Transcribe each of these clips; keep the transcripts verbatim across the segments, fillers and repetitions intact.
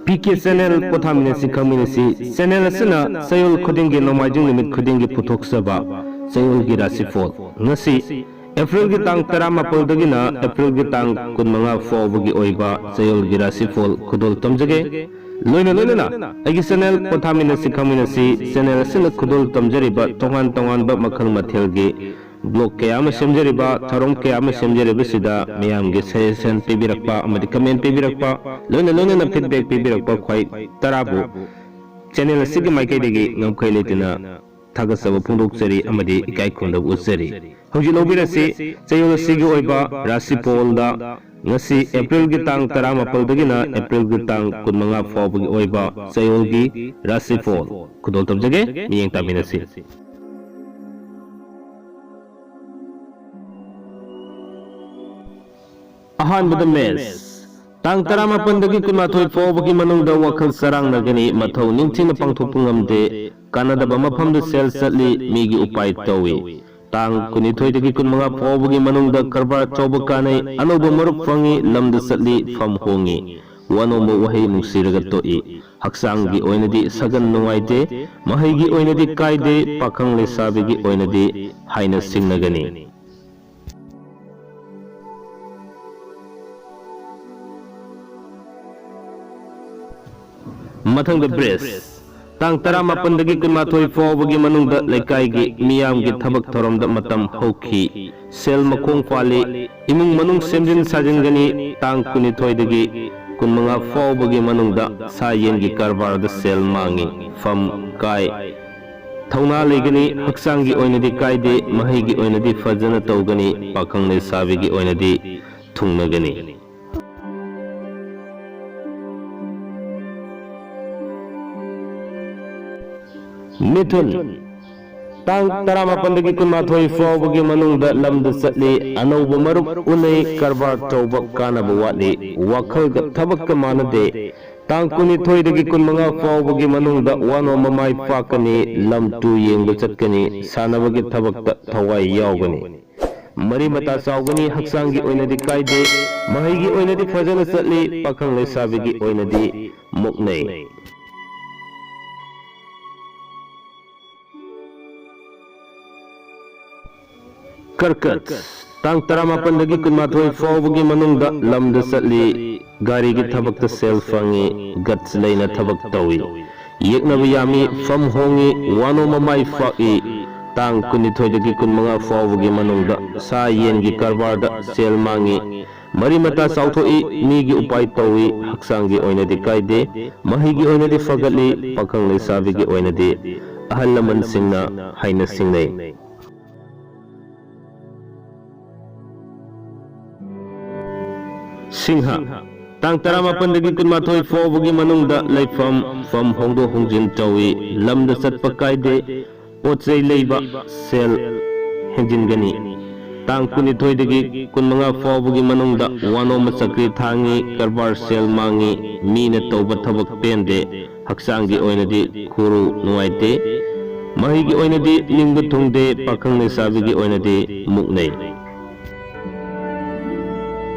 P K channel ꯄꯣꯊꯥꯃꯤꯟꯅꯁꯤ ꯈꯪꯃꯤꯟꯅꯁꯤ꯫ Channel ꯑꯁꯤꯅ ꯆꯌꯣꯜ ꯈꯨꯗꯤꯡꯒꯤ ꯅꯣꯡꯃꯥꯏꯖꯤꯡ ꯅꯨꯃꯤꯠ ꯈꯨꯗꯤꯡꯒꯤ ꯄꯨꯊꯣꯛꯆꯕ ꯆꯌꯣꯜꯒꯤ ꯔꯥꯁꯤꯐꯣꯜ꯫ ꯉꯁꯤ ꯑꯦꯄ꯭ꯔꯤꯜꯒꯤ ꯇꯥꯡ ꯇꯔꯥꯃꯥꯄꯜꯗꯒꯤꯅ ꯑꯦꯄ꯭ꯔꯤꯜꯒꯤ ꯇꯥꯡ ꯀꯨꯟꯃꯉꯥ ꯐꯥꯎꯕꯒꯤ ꯑꯣꯏꯕ ꯆꯌꯣꯜꯒꯤ ꯔꯥꯁꯤꯐꯣꯜ ꯈꯨꯗꯣꯜ ꯇꯝꯖꯒꯦ꯫ ꯂꯣꯏꯅ ꯂꯣꯏꯅꯅ ꯑꯩꯒꯤ ꯆꯦꯅꯦꯜ ꯄꯣꯊꯥꯃꯤꯟꯅꯁꯤ ꯈꯪꯃꯤꯟꯅꯁꯤ ꯆꯦꯅꯦꯜ ꯑꯁꯤꯅ ꯈꯨꯗꯣꯜ ꯇꯝꯖꯔꯤꯕ ꯇꯣꯉꯥꯟ ꯇꯣꯉꯥꯟꯕ ꯃꯈꯜ ꯃꯊꯦꯜꯒꯤ ꯕ꯭ꯂꯣꯛ ꯀꯌꯥ ꯑꯃ ꯁꯦꯝꯖꯔꯤꯕ, ꯊꯧꯔꯝ ꯀꯌꯥ ꯑꯃ ꯁꯦꯝꯖꯔꯤꯕꯁꯤꯗ ꯃꯤꯌꯥꯝꯒꯤ ꯁꯖꯦꯁꯟ ꯄꯤꯕꯤꯔꯛꯄ ꯑꯃꯗꯤ ꯀꯃꯦꯟ ꯄꯤꯕꯤꯔꯛꯄ, ꯂꯣꯏꯅ ꯂꯣꯏꯅꯅ ꯐꯤꯗꯕꯦꯛ ꯄꯤꯕꯤꯔꯛꯄ ꯈ꯭ꯋꯥꯏ ꯇꯔꯥꯕꯨ ꯆꯦꯅꯦꯜ ꯑꯁꯤꯒꯤ ꯃꯥꯏꯀꯩꯗꯒꯤ ꯉꯝꯈꯩ ꯂꯩꯇꯅ ꯊꯥꯒꯠꯆꯕ ꯐꯣꯡꯗꯣꯛꯆꯔꯤ ꯑꯃꯗꯤ ꯏꯀꯥꯏ ꯈꯨꯝꯅꯕ ꯎꯠꯆꯔꯤ꯫ ꯍꯧꯖꯤꯛ ꯂꯧꯕꯤꯔꯁꯤ ꯆꯌꯣꯜ ꯑꯁꯤꯒꯤ ꯑꯣꯏꯕ ꯔꯥꯁꯤꯐꯣꯜꯗ꯫ ꯉꯁꯤ ꯑꯦꯄ꯭ꯔꯤꯜꯒꯤ ꯇꯥꯡ ꯇꯔꯥꯃꯥꯄꯜꯗꯒꯤꯅ ꯑꯦꯄ꯭ꯔꯤꯜꯒꯤ ꯇꯥꯡ ꯀꯨꯟꯃꯉꯥ ꯐꯥꯎꯕꯒꯤ ꯑꯣꯏꯕ ꯆꯌꯣꯜꯒꯤ ꯔꯥꯁꯤꯐꯣꯜ ꯈꯨꯗꯣꯜ ꯇꯝꯖꯒꯦ꯫ ꯃꯤꯠꯌꯦꯡ ꯇꯥꯃꯤꯟꯅꯁꯤ꯫ ꯑꯍꯥꯟꯕꯗ ꯃꯦꯁ꯫ ꯇꯥꯡ ꯇꯔꯥꯃꯥꯄꯜꯗꯒꯤ ꯀꯨꯟꯃꯥꯊꯣꯏ ꯐꯥꯎꯕꯒꯤ ꯃꯅꯨꯡꯗ ꯋꯥꯈꯜ ꯆꯔꯥꯡꯅꯒꯅꯤ, ꯃꯊꯧ ꯅꯤꯡꯊꯤꯅ ꯄꯥꯡꯊꯣꯛꯄ ꯉꯝꯗꯦ, ꯀꯥꯟꯅꯗꯕ ꯃꯐꯝꯗ ꯁꯦꯜ ꯆꯠꯂꯤ, ꯃꯤꯒꯤ ꯎꯄꯥꯏ ꯇꯧꯏ꯫ ꯇꯥꯡ ꯀꯨꯟꯅꯤꯊꯣꯏꯗꯒꯤ ꯀꯨꯟꯃꯉꯥ ꯐꯥꯎꯕꯒꯤ ꯃꯅꯨꯡꯗ ꯀꯔꯕꯥꯔ ꯇꯧꯕ ꯀꯥꯟꯅꯩ, ꯑꯅꯧꯕ ꯃꯔꯨꯞ ꯐꯪꯉꯤ, ꯂꯝꯗ ꯆꯠꯂꯤ, ꯐꯝ ꯍꯣꯡꯉꯤ꯫ ꯋꯥꯅꯣꯝꯕ ꯋꯥꯍꯩ ꯅꯨꯡꯁꯤꯔꯒ ꯇꯣꯛꯏ꯫ ꯍꯛꯆꯥꯡꯒꯤ ꯑꯣꯏꯅꯗꯤ ꯁꯒꯟ ꯅꯨꯡꯉꯥꯏꯇꯦ, ꯃꯍꯩꯒꯤ ꯑꯣꯏꯅꯗꯤ ꯀꯥꯏꯗꯦ, ꯄꯥꯈꯪ ꯂꯩꯁꯥꯕꯤꯒꯤ ꯑꯣꯏꯅꯗꯤ ꯍꯥꯏꯅ ꯁꯤꯡꯅꯒꯅꯤ꯫ ꯃꯊꯪꯗ ꯕ꯭ꯔꯤꯖ꯫ ꯇꯥꯡ ꯇꯔꯥꯃꯥꯄꯜꯗꯒꯤ ꯀꯨꯟꯃꯥꯊꯣꯏ ꯐꯥꯎꯕꯒꯤ ꯃꯅꯨꯡꯗ ꯂꯩꯀꯥꯏꯒꯤ ꯃꯤꯌꯥꯝꯒꯤ ꯊꯕꯛ ꯊꯧꯔꯝꯗ ꯃꯇꯝ ꯍꯧꯈꯤ꯫ ꯁꯦꯜ ꯃꯈꯣꯡ ꯄꯥꯜꯂꯤ꯫ ꯏꯃꯨꯡ ꯃꯅꯨꯡ ꯁꯦꯝꯖꯤꯟ ꯁꯥꯖꯤꯟꯒꯅꯤ꯫ ꯇꯥꯡ ꯀꯨꯟꯅꯤꯊꯣꯏꯗꯒꯤ ꯀꯨꯟꯃꯉꯥ ꯐꯥꯎꯕꯒꯤ ꯃꯅꯨꯡꯗ ꯁꯥ ꯌꯦꯟꯒꯤ ꯀꯔꯕꯥꯔꯗ ꯁꯦꯜ ꯃꯥꯡꯉꯤ꯫ ꯐꯝ ꯀꯥꯏ꯫ ꯊꯧꯅꯥ ꯂꯩꯒꯅꯤ꯫ ꯍꯛꯆꯥꯡꯒꯤ ꯑꯣꯏꯅꯗꯤ ꯀꯥꯏꯗꯦ꯫ ꯃꯍꯩꯒꯤ ꯑꯣꯏꯅꯗꯤ ꯐꯖꯅ ꯇꯧꯒꯅꯤ꯫ ꯄꯥꯈꯪ ꯂꯩꯁꯥꯕꯤꯒꯤ ꯑꯣꯏꯅꯗꯤ ꯊꯨꯡꯅꯒꯅꯤ꯫ ꯃꯤꯊꯨꯟ꯫ ꯇꯥꯡ ꯇꯔꯥꯃꯥꯄꯜꯗꯒꯤ ꯀꯨꯟꯃꯥꯊꯣꯏ ꯐꯥꯎꯕꯒꯤ ꯃꯅꯨꯡꯗ ꯂꯝꯗ ꯆꯠꯂꯤ꯫ ꯑꯅꯧꯕ ꯃꯔꯨꯞ ꯎꯅꯩ꯫ ꯀꯔꯕꯥꯔ ꯇꯧꯕ ꯀꯥꯟꯅꯕ ꯋꯥꯠꯂꯤ꯫ ꯋꯥꯈꯜꯒ ꯊꯕꯛꯀ ꯃꯥꯟꯅꯗꯦ꯫ ꯇꯥꯡ ꯀꯨꯟꯅꯤꯊꯣꯏꯗꯒꯤ ꯀꯨꯟꯃꯉꯥ ꯐꯥꯎꯕꯒꯤ ꯃꯅꯨꯡꯗ ꯋꯥꯅꯣꯝꯕ ꯃꯥꯏ ꯄꯥꯛꯀꯅꯤ꯫ ꯂꯝ ꯇꯨ ꯌꯦꯡꯕ ꯆꯠꯀꯅꯤ꯫ ꯁꯥꯟꯅꯕꯒꯤ ꯊꯕꯛꯇ ꯊꯋꯥꯏ ꯌꯥꯎꯒꯅꯤ꯫ ꯃꯔꯤ ꯃꯇꯥ ꯆꯥꯎꯒꯅꯤ, ꯍꯛꯆꯥꯡꯒꯤ ꯑꯣꯏꯅꯗꯤ ꯀꯥꯏꯗꯦ, ꯃꯍꯩꯒꯤ ꯑꯣꯏꯅꯗꯤ ꯐꯖꯅ ꯆꯠꯂꯤ, ꯄꯥꯈꯪ ꯂꯩꯁꯥꯕꯤꯒꯤ ꯑꯣꯏꯅꯗꯤ ꯃꯨꯛꯅꯩ꯫ ꯀꯔꯀꯠ, ꯇꯥꯡ ꯇꯔꯥꯃꯥꯄꯟꯗꯒꯤ ꯀꯨꯟꯃꯥꯊꯣꯏ ꯐꯥꯎꯕꯒꯤ ꯃꯅꯨꯡꯗ ꯂꯝꯗ ꯆꯠꯂꯤ, ꯒꯥꯔꯤꯒꯤ ꯊꯕꯛꯇ ꯁꯦꯜ ꯐꯪꯉꯤ, ꯒꯠꯁ ꯂꯩꯅ ꯊꯕꯛ ꯇꯧꯏ, ꯌꯦꯛꯅꯕ ꯌꯥꯝꯃꯤ, ꯐꯝ ꯍꯣꯡꯉꯤ, ꯋꯥꯅꯣꯝ ꯃꯃꯥꯏ ꯄꯥꯛꯏ꯫ ꯇꯥꯡ ꯀꯨꯟꯅꯤꯊꯣꯏꯗꯒꯤ ꯀꯨꯟꯃꯉꯥ ꯐꯥꯎꯕꯒꯤ ꯃꯅꯨꯡꯗ ꯁꯥ ꯌꯦꯟꯒꯤ ꯀꯔꯕꯥꯔꯗ ꯁꯦꯜ ꯃꯥꯡꯉꯤ, ꯃꯔꯤ ꯃꯇꯥ ꯆꯥꯎꯊꯣꯛꯏ, ꯃꯤꯒꯤ ꯎꯄꯥꯏ ꯇꯧꯏ, ꯍꯛꯆꯥꯡꯒꯤ ꯑꯣꯏꯅꯗꯤ ꯀꯥꯏꯗꯦ, ꯃꯍꯩꯒꯤ ꯑꯣꯏꯅꯗꯤ ꯐꯒꯠꯂꯤ, ꯄꯥꯈꯪ ꯂꯩꯁꯥꯕꯤꯒꯤ ꯑꯣꯏꯅꯗꯤ ꯑꯍꯜ ꯂꯃꯟꯁꯤꯡꯅ ꯍꯥꯏꯅ ꯁꯤꯡꯅꯩ꯫ ꯁꯤꯡꯍ, ꯇꯥꯡ ꯇꯔꯥꯃꯥꯄꯟꯗꯒꯤ ꯀꯨꯟꯃꯥꯊꯣꯏ ꯐꯥꯎꯕꯒꯤ ꯃꯅꯨꯡꯗ ꯂꯩꯐꯝ, ꯐꯝ ꯍꯣꯡꯗꯣꯛ ꯍꯣꯡꯖꯤꯟ ꯇꯧꯏ, ꯂꯝꯗ ꯆꯠꯄ ꯀꯥꯏꯗꯦ, ꯄꯣꯠ ꯆꯩ ꯂꯩꯕ, ꯁꯦꯜ ꯍꯦꯟꯖꯤꯟꯒꯅꯤ꯫ ꯇꯥꯡ ꯀꯨꯟꯅꯤꯊꯣꯏꯗꯒꯤ ꯀꯨꯟꯃꯉꯥ ꯐꯥꯎꯕꯒꯤ ꯃꯅꯨꯡꯗ ꯋꯥꯅꯣꯝꯕ ꯆꯀ꯭ꯔꯤ ꯊꯥꯡꯉꯤ, ꯀꯔꯕꯥꯔ ꯁꯦꯜ ꯃꯥꯡꯉꯤ, ꯃꯤꯅ ꯇꯧꯕ ꯊꯕꯛ ꯄꯦꯟꯗꯦ, ꯍꯛꯆꯥꯡꯒꯤ ꯑꯣꯏꯅꯗꯤ ꯈꯨꯔꯨ ꯅꯨꯡꯉꯥꯏꯇꯦ, ꯃꯍꯩꯒꯤ ꯑꯣꯏꯅꯗꯤ ꯅꯤꯡꯕ ꯊꯨꯡꯗꯦ, ꯄꯥꯈꯪ ꯂꯩꯁꯥꯕꯤꯒꯤ ꯑꯣꯏꯅꯗꯤ ꯃꯨꯛꯅꯩ꯫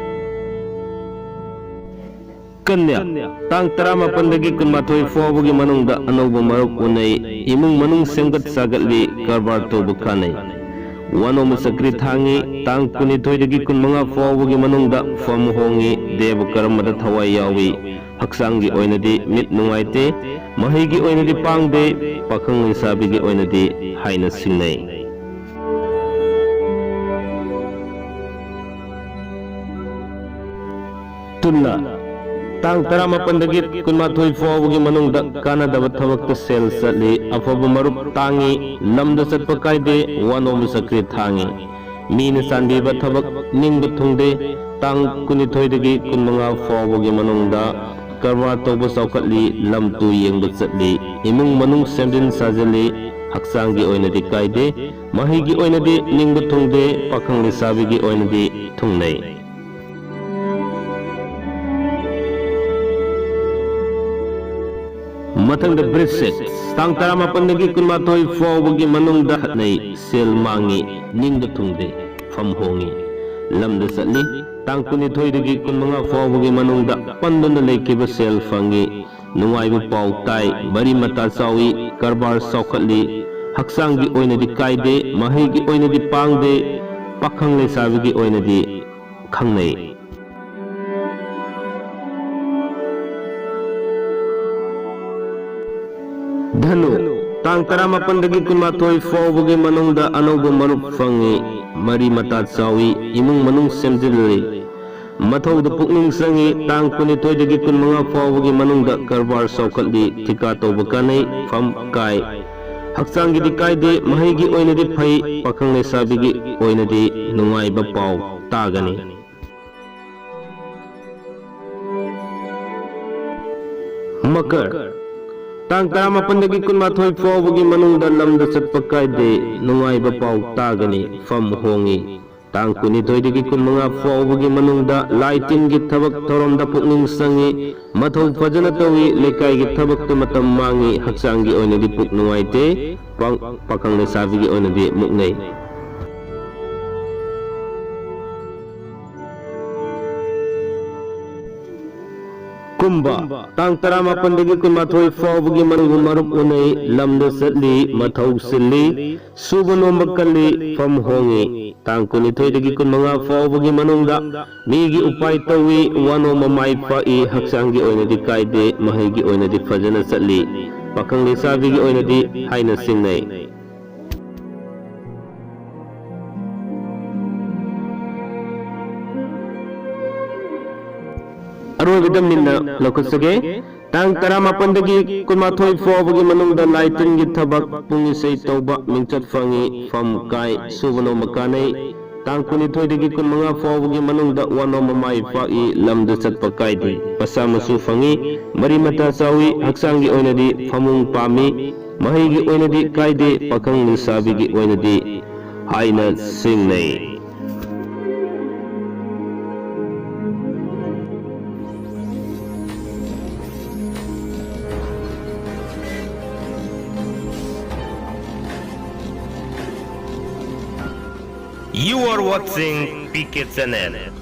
ꯀꯟꯌꯥ, ꯇꯥꯡ ꯇꯔꯥꯃꯥꯄꯟꯗꯒꯤ ꯀꯨꯟꯃꯥꯊꯣꯏ ꯐꯥꯎꯕꯒꯤ ꯃꯅꯨꯡꯗ ꯑꯅꯧꯕ ꯃꯔꯨꯞ ꯎꯅꯩ, ꯏꯃꯨꯡ ꯃꯅꯨꯡ ꯁꯦꯝꯒꯠ ꯁꯥꯒꯠꯂꯤ, ꯀꯔꯕꯥꯔ ꯇꯧꯕ ꯀꯥꯟꯅꯩ꯫ ꯋꯥꯅꯣꯝꯕ ꯆꯀ꯭ꯔꯤ ꯊꯥꯡꯉꯤ, ꯇꯥꯡ ꯀꯨꯟꯅꯤꯊꯣꯏꯗꯒꯤ ꯀꯨꯟꯃꯉꯥ ꯐꯥꯎꯕꯒꯤ ꯃꯅꯨꯡꯗ ꯐꯝ ꯍꯣꯡꯉꯤ, ꯗꯦꯕ ꯀꯔꯃꯗ ꯊꯋꯥꯏ ꯌꯥꯎꯏ, ꯍꯛꯆꯥꯡꯒꯤ ꯑꯣꯏꯅꯗꯤ ꯃꯤꯠ ꯅꯨꯡꯉꯥꯏꯇꯦ, ꯃꯍꯩꯒꯤ ꯑꯣꯏꯅꯗꯤ ꯄꯥꯡꯗꯦ, ꯄꯥꯈꯪ ꯂꯩꯁꯥꯕꯤꯒꯤ ꯑꯣꯏꯅꯗꯤ ꯍꯥꯏꯅ ꯁꯤꯡꯅꯩ꯫ ꯇꯨꯂꯥ, ꯇꯥꯡ ꯇꯔꯥꯃꯥꯄꯟꯗꯒꯤ ꯀꯨꯟꯃꯥꯊꯣꯏ ꯐꯥꯎꯕꯒꯤ ꯃꯅꯨꯡꯗ ꯀꯥꯟꯅꯗꯕ ꯊꯕꯛꯇ ꯁꯦꯜ ꯆꯠꯂꯤ, ꯑꯐꯕ ꯃꯔꯨꯞ ꯇꯥꯡꯉꯤ, ꯂꯝꯗ ꯆꯠꯄ ꯀꯥꯏꯗꯦ, ꯋꯥꯅꯣꯝꯕ ꯆꯀ꯭ꯔꯤ ꯊꯥꯡꯉꯤ꯫ ꯃꯤꯅ ꯆꯥꯟꯕꯤꯕ ꯊꯕꯛ ꯅꯤꯡꯕ ꯊꯨꯡꯗꯦ, ꯇꯥꯡ ꯀꯨꯟꯅꯤꯊꯣꯏꯗꯒꯤ ꯀꯨꯟꯃꯉꯥ ꯐꯥꯎꯕꯒꯤ ꯃꯅꯨꯡꯗ ꯀꯔꯕꯥꯔ ꯇꯧꯕ ꯆꯥꯎꯈꯠꯂꯤ, ꯂꯝ ꯇꯨ ꯌꯦꯡꯕ ꯆꯠꯂꯤ, ꯏꯃꯨꯡ ꯃꯅꯨꯡ ꯁꯦꯝꯖꯤꯟ ꯁꯥꯖꯤꯜꯂꯤ, ꯍꯛꯆꯥꯡꯒꯤ ꯑꯣꯏꯅꯗꯤ ꯀꯥꯏꯗꯦ, ꯃꯍꯩꯒꯤ ꯑꯣꯏꯅꯗꯤ ꯅꯤꯡꯕ ꯊꯨꯡꯗꯦ, ꯄꯥꯈꯪ ꯂꯩꯁꯥꯕꯤꯒꯤ ꯑꯣꯏꯅꯗꯤ ꯊꯨꯡꯅꯩ꯫ ꯃꯊꯪꯗ ꯕ꯭ꯔꯤꯁꯤꯛ, ꯇꯥꯡ ꯇꯔꯥꯃꯥꯄꯟꯗꯒꯤ ꯀꯨꯟꯃꯥꯊꯣꯏ ꯐꯥꯎꯕꯒꯤ ꯃꯅꯨꯡꯗ ꯈꯠꯅꯩ, ꯁꯦꯜ ꯃꯥꯡꯉꯤ, ꯅꯤꯡꯕ ꯊꯨꯡꯗꯦ꯫ ꯐꯝ ꯍꯣꯡꯉꯤ, ꯂꯝꯗ ꯆꯠꯂꯤ꯫ ꯇꯥꯡ ꯀꯨꯟꯅꯤꯊꯣꯏꯗꯒꯤ ꯀꯨꯟꯃꯉꯥ ꯐꯥꯎꯕꯒꯤ ꯃꯅꯨꯡꯗ ꯄꯟꯗꯨꯅ ꯂꯩꯈꯤꯕ ꯁꯦꯜ ꯐꯪꯉꯤ, ꯅꯨꯡꯉꯥꯏꯕ ꯄꯥꯎ ꯇꯥꯏ, ꯃꯔꯤ ꯃꯇꯥ ꯆꯥꯎꯏ, ꯀꯔꯕꯥꯔ ꯆꯥꯎꯈꯠꯂꯤ, ꯍꯛꯆꯥꯡꯒꯤ ꯑꯣꯏꯅꯗꯤ ꯀꯥꯏꯗꯦ, ꯃꯍꯩꯒꯤ ꯑꯣꯏꯅꯗꯤ ꯄꯥꯡꯗꯦ, ꯄꯥꯈꯪ ꯂꯩꯁꯥꯕꯤꯒꯤ ꯑꯣꯏꯅꯗꯤ ꯈꯪꯅꯩ꯫ ꯙꯅꯨ, ꯇꯥꯡ ꯇꯔꯥꯃꯥꯄꯟꯗꯒꯤ ꯀꯨꯟꯃꯥꯊꯣꯏ ꯐꯥꯎꯕꯒꯤ ꯃꯅꯨꯡꯗ ꯑꯅꯧꯕ ꯃꯔꯨꯞ ꯐꯪꯉꯤ, ꯃꯔꯤ ꯃꯇꯥ ꯆꯥꯎꯏ, ꯏꯃꯨꯡ ꯃꯅꯨꯡ ꯁꯦꯝꯖꯤꯜꯂꯤ, ꯃꯊꯧꯗ ꯄꯨꯛꯅꯤꯡ ꯆꯪꯉꯤ꯫ ꯇꯥꯡ ꯀꯨꯟꯅꯤꯊꯣꯏꯗꯒꯤ ꯀꯨꯟꯃꯉꯥ ꯐꯥꯎꯕꯒꯤ ꯃꯅꯨꯡꯗ ꯀꯔꯕꯥꯔ ꯆꯥꯎꯈꯠꯂꯤ, ꯊꯤꯀꯥ ꯇꯧꯕ ꯀꯥꯟꯅꯩ, ꯐꯝ ꯀꯥꯏ꯫ ꯍꯛꯆꯥꯡꯒꯤꯗꯤ ꯀꯥꯏꯗꯦ, ꯃꯍꯩꯒꯤ ꯑꯣꯏꯅꯗꯤ ꯐꯩ, ꯄꯥꯈꯪ ꯂꯩꯁꯥꯕꯤꯒꯤ ꯑꯣꯏꯅꯗꯤ ꯅꯨꯡꯉꯥꯏꯕ ꯄꯥꯎ ꯇꯥꯒꯅꯤ꯫ ꯃꯀꯔ, ꯇꯥꯡ ꯇꯔꯥꯃꯥꯄꯟꯗꯒꯤ ꯀꯨꯟꯃꯥꯊꯣꯏ ꯐꯥꯎꯕꯒꯤ ꯃꯅꯨꯡꯗ ꯂꯝꯗ ꯆꯠꯄ ꯀꯥꯏꯗꯦ, ꯅꯨꯡꯉꯥꯏꯕ ꯄꯥꯎ ꯇꯥꯒꯅꯤ, ꯐꯝ ꯍꯣꯡꯉꯤ꯫ ꯇꯥꯡ ꯀꯨꯟꯅꯤꯊꯣꯏꯗꯒꯤ ꯀꯨꯟꯃꯉꯥ ꯐꯥꯎꯕꯒꯤ ꯃꯅꯨꯡꯗ ꯂꯥꯏ ꯇꯤꯟꯒꯤ ꯊꯕꯛ ꯊꯧꯔꯝꯗ ꯄꯨꯛꯅꯤꯡ ꯆꯪꯉꯤ, ꯃꯊꯧ ꯐꯖꯅ ꯇꯧꯏ, ꯂꯩꯀꯥꯏꯒꯤ ꯊꯕꯛꯇ ꯃꯇꯝ ꯃꯥꯡꯉꯤ, ꯍꯛꯆꯥꯡꯒꯤ ꯑꯣꯏꯅꯗꯤ ꯄꯨꯛ ꯅꯨꯡꯉꯥꯏꯇꯦ, ꯄꯥ-, ꯄꯥꯈꯪ ꯂꯩꯁꯥꯕꯤꯒꯤ ꯑꯣꯏꯅꯗꯤ ꯃꯨꯛꯅꯩ꯫ ꯀꯨꯝꯕ, ꯇꯥꯡ ꯇꯔꯥꯃꯥꯄꯟꯗꯒꯤ ꯀꯨꯟꯃꯥꯊꯣꯏ ꯐꯥꯎꯕꯒꯤ ꯃꯅꯨꯡꯗ ꯃꯔꯨꯞ ꯎꯅꯩ, ꯂꯝꯗ ꯆꯠꯂꯤ, ꯃꯊꯧ ꯆꯤꯜꯂꯤ, ꯁꯨꯕ ꯅꯣꯝꯕ ꯀꯜꯂꯤ, ꯐꯝ ꯍꯣꯡꯉꯤ꯫ ꯇꯥꯡ ꯀꯨꯟꯅꯤꯊꯣꯏꯗꯒꯤ ꯀꯨꯟꯃꯉꯥ ꯐꯥꯎꯕꯒꯤ ꯃꯅꯨꯡꯗ ꯃꯤꯒꯤ ꯎꯄꯥꯏ ꯇꯧꯏ, ꯋꯥꯅꯣꯝꯕ ꯃꯥꯏ ꯄꯥꯛꯏ, ꯍꯛꯆꯥꯡꯒꯤ ꯑꯣꯏꯅꯗꯤ ꯀꯥꯏꯗꯦ, ꯃꯍꯩꯒꯤ ꯑꯣꯏꯅꯗꯤ ꯐꯖꯅ ꯆꯠꯂꯤ, ꯄꯥꯈꯪ ꯂꯩꯁꯥꯕꯤꯒꯤ ꯑꯣꯏꯅꯗꯤ ꯍꯥꯏꯅ ꯆꯤꯡꯅꯩ꯫ ꯑꯔꯣꯏꯕꯗ ꯃꯤꯟꯅ ꯂꯧꯈꯠꯆꯒꯦ꯫ ꯇꯥꯡ ꯇꯔꯥꯃꯥꯄꯟꯗꯒꯤ ꯀꯨꯟꯃꯥꯊꯣꯏ ꯐꯥꯎꯕꯒꯤ ꯃꯅꯨꯡꯗ ꯂꯥꯏ ꯇꯤꯟꯒꯤ ꯊꯕꯛ, ꯄꯨꯡ ꯏꯁꯩ ꯇꯧꯕ, ꯃꯤꯡꯆꯠ ꯐꯪꯉꯤ, ꯐꯝ ꯀꯥꯏ, ꯁꯨꯕ ꯅꯣꯝꯕ ꯀꯥꯟꯅꯩ꯫ ꯇꯥꯡ ꯀꯨꯟꯅꯤꯊꯣꯏꯗꯒꯤ ꯀꯨꯟꯃꯉꯥ ꯐꯥꯎꯕꯒꯤ ꯃꯅꯨꯡꯗ ꯋꯥꯅꯣꯝꯕ ꯃꯥꯏ ꯄꯥꯛꯏ, ꯂꯝꯗ ꯆꯠꯄ ꯀꯥꯏꯗꯦ, ꯃꯆꯥ ꯃꯁꯨ ꯐꯪꯉꯤ, ꯃꯔꯤ ꯃꯇꯥ ꯆꯥꯎꯏ, ꯍꯛꯆꯥꯡꯒꯤ ꯑꯣꯏꯅꯗꯤ ꯐꯃꯨꯡ ꯄꯥꯝꯃꯤ, ꯃꯍꯩꯒꯤ ꯑꯣꯏꯅꯗꯤ ꯀꯥꯏꯗꯦ, ꯄꯥꯈꯪ ꯂꯩꯁꯥꯕꯤꯒꯤ ꯑꯣꯏꯅꯗꯤ ꯍꯥꯏꯅ ꯆꯤꯡꯅꯩ꯫ You are watching P K channel.